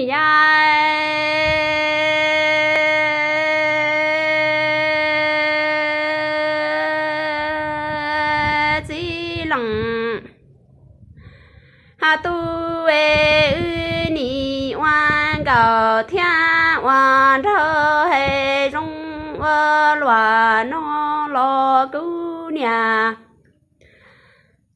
ya txiv leej, ha tub es wb nim ua nkauj thiab ua nraug, hais zoo ua luaj no los kuv niam.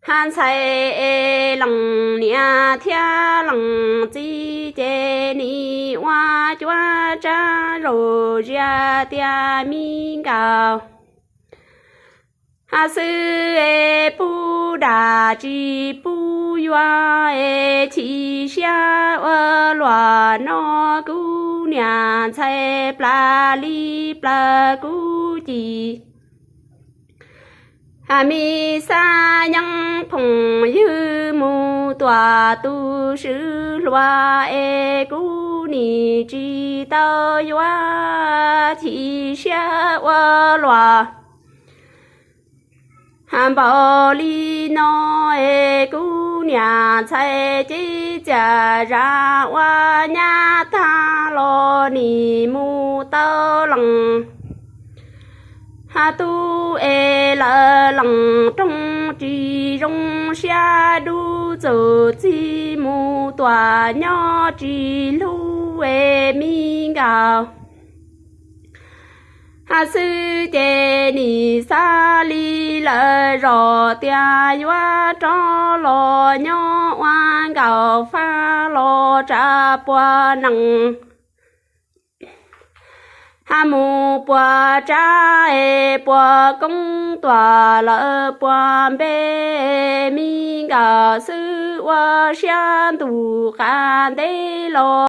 Ha ntxhais es leej niam thiab leej txiv ces nim ua cuab tsab zaum zias tias me nkauj ha xwb es pub dag tsis pub yuav es chim siab ua luaj no kuv niam, ntxhais plas li plaws kuv ci. Ha me xav yeeb phooj ywg mus tuam tus swv hluas es kuv nim tsis tau yuav, chim siab ua luaj ha npaum li no es kuv niam, ntxhais ces txias zam ua nyab tag los nim mus tau leej. Ha tub es lawv leej roog tsis zoo siab, dub txuj txig mus tuam nyob tsis hlub es me nkauj ha xwb ces nim xav li lawm zos tias yuav rov los nyob ua nkauj fab los tsa puas nees ha mus puas tsab es puas koob tuam lawm puas npe, me nkauj xwb ua siab ntuj qab ntev los